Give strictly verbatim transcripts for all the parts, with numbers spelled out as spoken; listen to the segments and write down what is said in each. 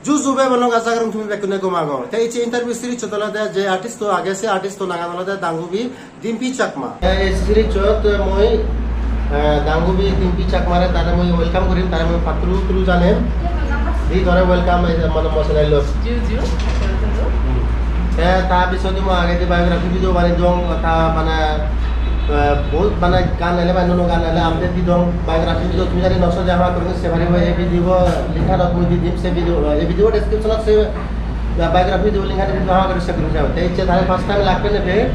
Ju ju bhei bon lok, aja gorong tumi bekkune gom ago. Te icche interview series-ot olode je artist-o age, se artist-o nangan olode Dangubi Dimpi Chakma. Te ei series-ot mui, eh, Dangubi Dimpi Chakmare tare mui welcome gurim, tare mui patturu turu janem. Di tore welcome, ei mane mo channel-ot. Ju ju. Te ta bisodi mui agedi biography video banei dong, ta mane, eh, bahut mane gan ele, mane nuo nuo gan ele update di dong. Biography video tumi jodi no so de, ama guri se pariba, ei video link-anot mui di dim, se video, ei video description-ot se biography video link-an di, ama guri se guri jabo. Te icche tare first time lak pene pe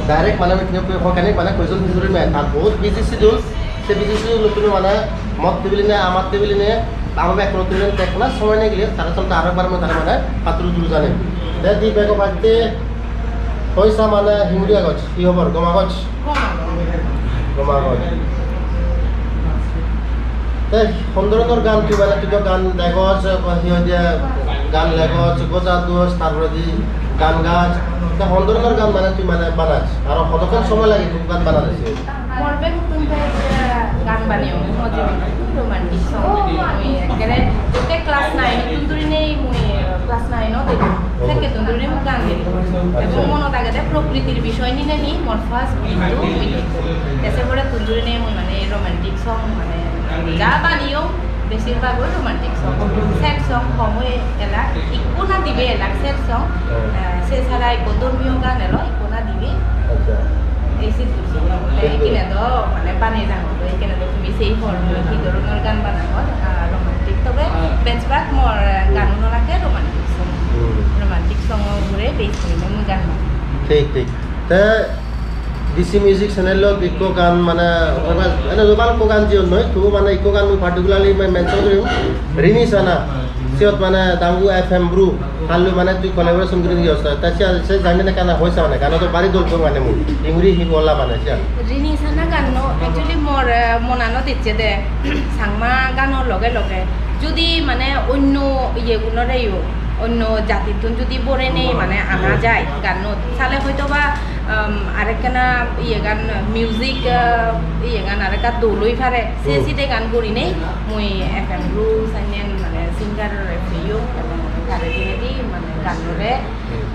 direct mane mui tumi hokani mane question guri me, ta bahut busy schedule. Se busy schedule-ottun mane mot tebile ne, amar tebile ne, ama bek tebile ne, te hono somoy nei gele, tara chonta aro ekbar mui tara mane patturu turu janem. Te di bego batte hoisa mane hinguri agoj, hi hobor, gom agoj? Gom agoj. Te hon dhoronor gan tui mane, tui do gan degoj, hi hoide, gan legoj, goja dos, tar poredi gan gaj. Te hon dhoronor gan mane tui mane banaj? Aro hodokkon somoy lage tui gan banade se? Mor begottun bej, eh, gan baneyong, mui mojje mone romantic song. Mui ekkere jokke class nine-ottun dhurinei mui, eh, class nine-ot ejong, sekkettun dhurinei mui gan gei. Acha. Ebong monot agede prokritir bishoy ninei mor first git-to mui lekko. Te se porettun dhurinei mui mane romantic song mane ja baneyong, beshirbhag oi romantic song. Sad song hom oi elak, ikko na dibe elak sad song. Hmm. Eh, se sara ikko dhormiyo gan elo, ikko na dibe. Acha. Ei sidu. Te sidu. Ikkine do mane banei jangor, ikkine do tumi sei por mui hi dhoronor gan banangor, ah, romantic. Tobe bej bhag mor, eh, ganuno olode romantic song. Hmm. Romantic song-o ugure base gurinei mui gan banang. Thik, thik. Te D C Music channel-ot ikko gan mane, ene do balukko gan jiyon noi, tubu mane ikko gan mui particularly mui mention gurim, Rini Sana. Siyot mane Dangu F M Bru, hallo mane tui collaboration guri diyo sa. Ta siya se jani na kana hoisa mane, gano to bari dol pang mane mui. Ingri hi bola mane siya. Rini Sana ganno actually mor, eh, monanot icche de, Changma gano loge loge. Judi mane onno iye gunore yo, onno jatittun judi borenei mane ana jai gannot, sale hoito ba, um, arekkena iyegan music, uh, iyegan arekka dol oi pare. Se Hmm. sidegan gurinei mui F M Bru sannen mane singer peyong ebong tare dinedi mane gannore Hmm.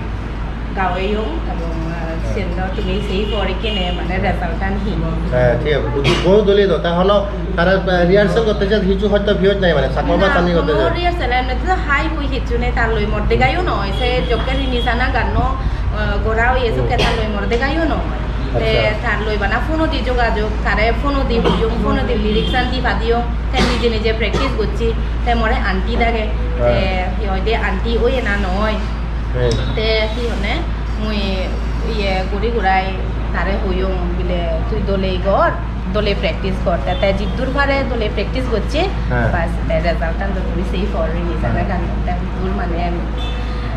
gaweyong ebong, uh, siyen do tumi sei por ikkene mane result-an hi. Eh, thik age. Hudu bohut dole do. Ta hono tara, eh, rehearsal gotte je hissu hoyto piyoj nai mane, Chakma bhasha niye gotte je. Hono rehearsal emne to hai hui hissu nei, tar loi mor degayo noi. Se jokke Rini Sana ganno, eh, gora oye sokke tar loi mor degayo noi. Te Acha. tar loi bana phone-odi jogajog, tare phone-odi hoyong, phone-odi lyrics-an di padiyong, te nije nije practice gocche, te more aunty dage, te Heh. hi hoide aunty oye na noi. Hmm. Te hi honne, mui iye guri gurai tare hoyong bile tui dole gor, dole practice gor. Te, te jiddur pare dole practice gocche, Heh. bas, te result-an do tumi sei por Rini Sana Heh. ganno, te jiddur mane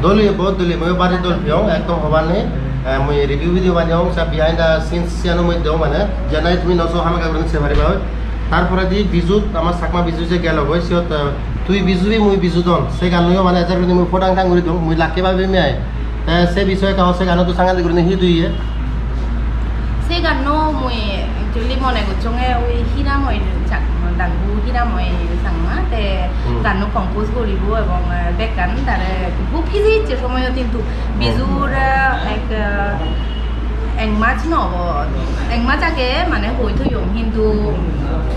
Dole, bohut dole, mui bari dol piyong, ekdom hobar nei. Eh, mui review video baneyong, sa behind the scenes siyano mui dong mane, jena tumi no so hamakkai guri sei pariba oi. Tar poredi Bijut, ama Chakma Biju je gelo goi, siyot, eh, Tui Bijubi Mui Bijudon, se ganno mane ejer guri mui podang tang guri dong, mui lucky bhabi mi ai. Te se bisoye ekka ho, se ganno to sangadik guri hi tui ye? Se ganno mui actually mone gocchonge oi Hiramoy Chak-, Dangu Hiramoy Changma, te Hmm. ganno compose guribo ebong, eh, bekkan tare hub hiji icche somoyot hintu Hmm. Bijur, eh, ek, eh, ek mas no obo, ek mas age mane hoi toyong, hintu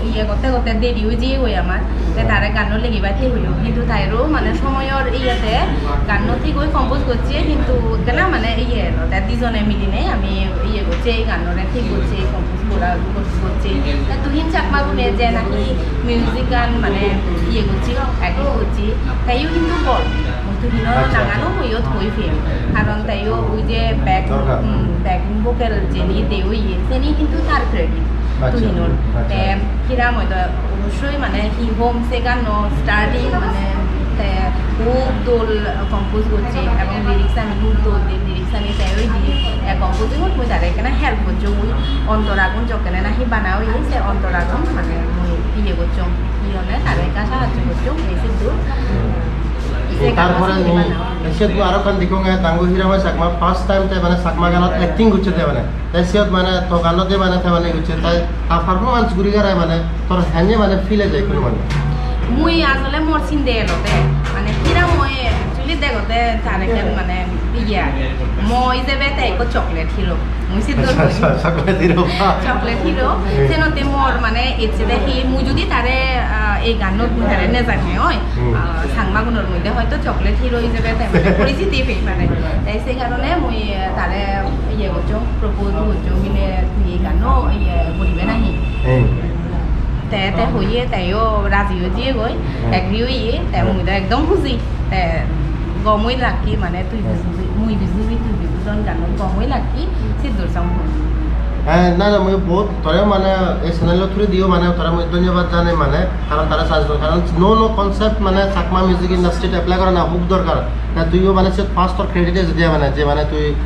iye gotte gotte deri oi jeyegoi amar. Te tare ganno legibatte hoyong, hintu tairo mane somoyor iyete ganno thik oi compose gocche, hintu ekkena mane iye elo, te dijone milinei ami iye gocche, ei gannore thik gocche, compose gora gocche. Te Tuhin Chakma bune je nahi music gan mane iye gocche, edit gocche, teyo hintu bol. Tuhinor Acha, acha. nangano mui iyot hoi pem. Karon teyo oi je bek, Dorkar. um, bek vocal jeni de oye, seni hintu tar credit Acha, Tuhinor. acha. Te Hiramoy do obossoi mane hi hom se ganno starting mane te hub dol compose gocche ebong lyrics ani hub dol de, lyrics ani te oi di, te composing ot mui tare ekkena help gocchong, oi ontoragun jokkene nahi bana oye se ontoragun mane mui iye gocchong, hi honne tare ekka sahajjo gocchong ei sidu. Tar pore ni, se tu aro ekkan dekkong, eh, Dangu Hiramoy Chakma first time te mane Chakma ganot acting gocche te mane. Te siyot mane to ganot de mane te mane gocche, te ta performance guri gare mane tor henne mane feel oi jai hono mane. Mui asole mor sinde elo de, mane Hiramoy Oi jebe te ekko chocolate hero. Mui siddor hoi. Acha, acha, chocolate hero. Chocolate hero. Hmm. Senotte mor mane ecche de hi mui judi tare, ah, ei gannot mui tare nejang ne oi, hmm, ah, Changma gunor moddhe hoyto chocolate hero ijebe te mane porichiti pei pare. Tai se karone mui, eh, tare iye gocchong, propose gocchong bile tui ei ganno iye guribe nahi. Hmm. Te, te hoye, te yo raji oi jiyegoi, hmm, agree oye, te, hmm, mui do ekdom huji. Te gom oi lakki mane tui, hmm, buji, mui buji, tui buji, don ganno gom oi lakki, hmm, siddor song. Eh, na, na, mui bahut tore mane ei channel-o through diyo mane tore mui dhonyobad janai mane, karon tara chance don, karon nuo nuo concept mane Chakma music industry-t apply gorana hub dorkar. Ta tuiyo mane se first tor credit-e jodi mane je mane tui,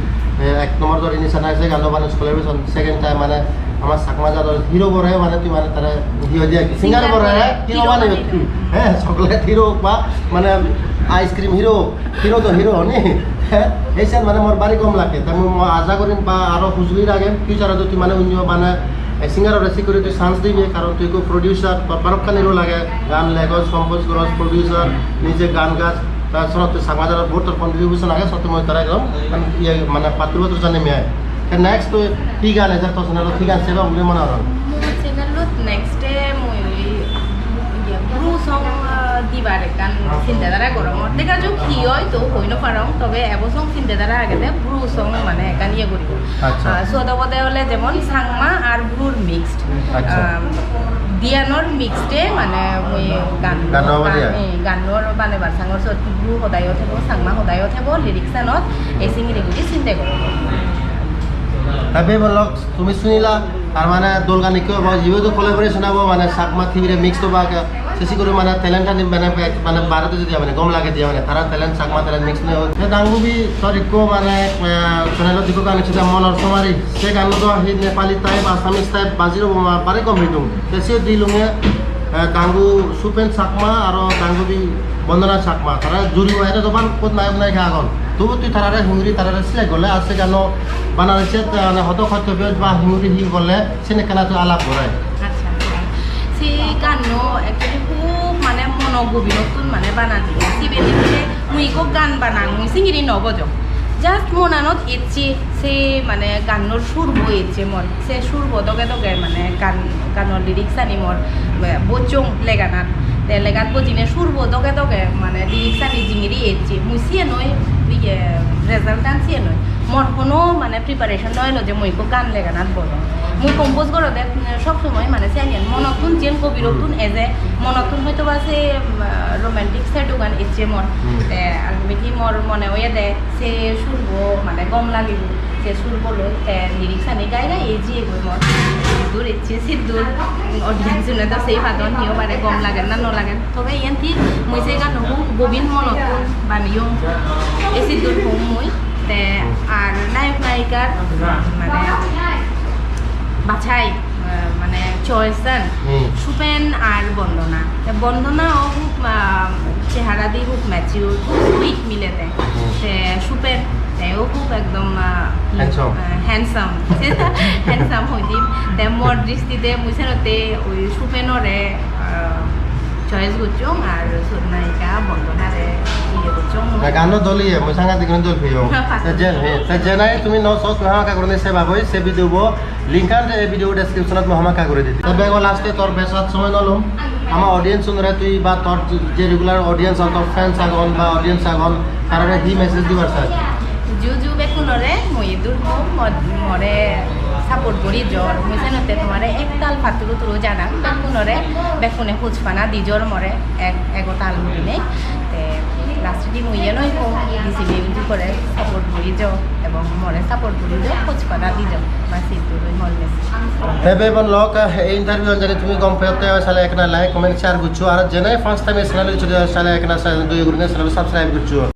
eh, ek nombor dor ini sana se gano mane collaboration, second time mane amar Chakma jador hero bore mane tui mane tare hi hoide singer bore hero bane tui. He, chocolate hero ba mane ice cream hero, hero to hero ni. He, ei sen mane mor bari gom lage. Ta mui, mui aja gorim ba aro hujuli ragem future-ot tui mane onyo mane, eh, singer-ore security chance dibe, karon tui ekko producer, tor balokkani role age, gan legos, compose goros, producer, nije gan gaj, ta senotte Changma jador bohut tor contribution age, senotte mui tara ekdom, iye, mane pattur pattur janei mui ai. Te next tui hi gan ejer tor channel-ot, hi gan seba buli mone hor? Mor channel-ot next-e mui iye, Bru song, ah, dibar ekkan sinte dara gorongor. Dega jok hi oi to hoi no parong, tobe ebo song sinte dara agede Bru song mane ekkan iye guribo. Acha. Ah, siyot obode ole jemon Changma ar Brur mixed. Acha. Ah, diyanor mixed-e mane mui gan, gan obode gan, ai? Eh, gannor banebar sangor siyot Bru hodayo thebo, Changma hodayo thebo, lyrics-anot ei singiri guri sinte gorongor. Happy vlog. Tumi sunila, tar mane dol gan ikko obo, ibe do collaboration obo, mane Chakma Tibire mix obo age. Sesi guri mane talent ani mane, mane barede jodi mane gom lage diye mane, tara talent Chakma talent mix noi. Te Dangubi tor ikko mane, eh, channel-ot ikko gan ecche de Monor Somari. Se ganno do hi Nepali type, Assamese type baji obo ma bare gom hidung. Te se dilunge, eh, Dangu Supen Chakma aro Dangubi Bondona Chakma, tara juri wahede doban pot nayok nayika agon. Tobu tui tarare hingiri tarare select gorle, ar se gano banare se, eh, hodo hoito bej ba hingiri hi gorle, sen ekkana tui alap gorai. Acha, acha. Se ganno actually hub mane mono gobinottun mane bana jiye. Sibe de mui ikko gan banang, mui singiri no gojong. Just monanot ecche, se mane gannor surbo ecche mor. Se surbo doge doge mane gan, ganor lyrics ani mor, eh, bojjong leganat. Te legat bojine surbo doge doge mane lyrics ani jingiri ecche. Mui siyen oi, iye, result an siyen oi. Mor hono mane preparation no elo je mui ikko gan leganat bojong. Mui compose gorode, eh, sob somoi mane siyan iyan monottun jiyen gobirottun eje, monottun hoyto ba se, mm, romantic side-ogan ecche mor. Hmm. Te ultimately mor mone oyede se surbo mane gom lagibo, se surbo loi te lyrics ani gai gai ei jiyegoi mor. Siddur ecche, siddur audience-une do sei padon, hi hobare gom lager na no lager. Tobe iyen thik mui se gano hub gobin monottun baneyong. Ei siddur hom mui. Te ar nayok nayikar mane bachai, eh, mane choice an, hmm, Supen ar Bondona. Te Bondona o hub, ah, chehara di hub mature, hub sweet mile te. Hmm. Te Supen, te o hub ekdom, ah, handsome. Ah, handsome. Handsome hoi dim. Te mor dristite mui senotte oi Supenore, ah, choice gocchong ar sot nayika Bondonare iye gocchong mui. Na, ganno dol iye, mui sangadik guri dol peyong. Te je, he, te je nahi tumi no so, tumi hamakkai guri seba goi, se video bo link an ei video description ot mui hamakkai guri di dim. Te bego last e tor besat somoy no lom. Ama audience unore tui ba tor je regular audience agon, tor fans agon ba audience agon, tarare hi message dibar sas? Ju ju bekkunore mui idur hom, mo-, more support guri jor. Mui senotte tomare ektal patturu turu janang. Bekkunore, bekkune hojpana di jor more ek, ego tal gurinei. Te last di mui iyen oi hom, D C music-ore support guri jo ebong more support guri jo, hojpana di jo. Bas, idur hom mor message. Te bebon lok, eh, ei interview an jodi tumi gom peyotte oi sale ekkena like, comment, share goccho. Ar jene first time ei channel-ot jodi oi sale ekkena channel doye gurine channel subscribe goccho.